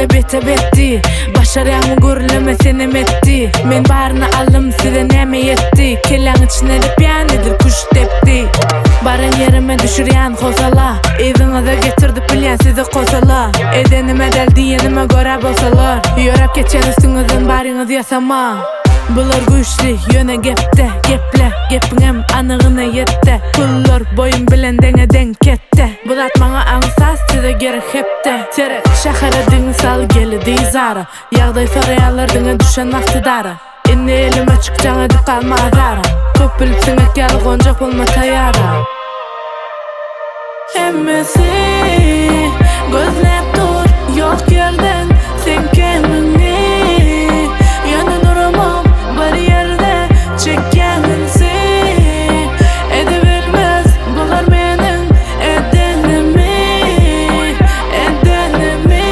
Ýöne bete betdi. Başarýaňmy gürleme senem etdi. Men baryny aldym size näme ýetdi. Kelläň içine depýän edil küşt depdi. Baran ýerime düşürýän howsala. Yzyňyza getirdip bilýän sizi kosala. Edenime däl diýenime görä bolsalar. Ýöräp geçýän üstüňizden baryňyz ýasama. Bular güýçli ýöne gepde geple gepiňem anygyna ýetde. Pullar boýum bilen deňe deň ketde. Bu zat maňa aňsat size gerek hepde. Seret şähere diň sal geli dizara. Ýagdaý soraýarlar diňe düşen wagty dara. Indi elim açyk jaň edip galma azara. Köp bilip siňek ýaly gonjak bolma taýara. Hemmesi gözläp dur ýok ýerden seň kemiňi. Ýöne duramok bir ýerde çekýän ünsi. Edebilmez bular meniň edenimi, edenimi.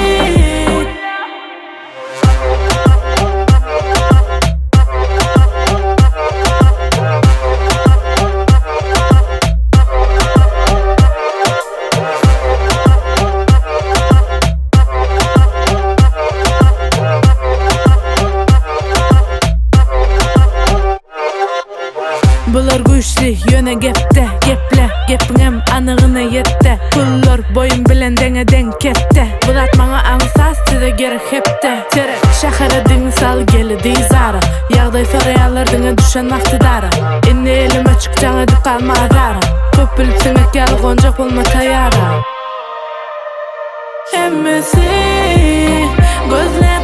Bular güýçli ýöne gepde geple gepiňem anygyna ýetde. Pullar boýum bilen deňe deň ketde. Bu zat maňa aňsat size gerek hepde. Seret şähere diň sal geli dizara. Ýagdaý soraýarlar diňe düşen wagty dara. Indi elim açyk jaň edip galma azara. Köp bilip siňek ýaly gonjak bolma taýara. Hemmesi gözläp.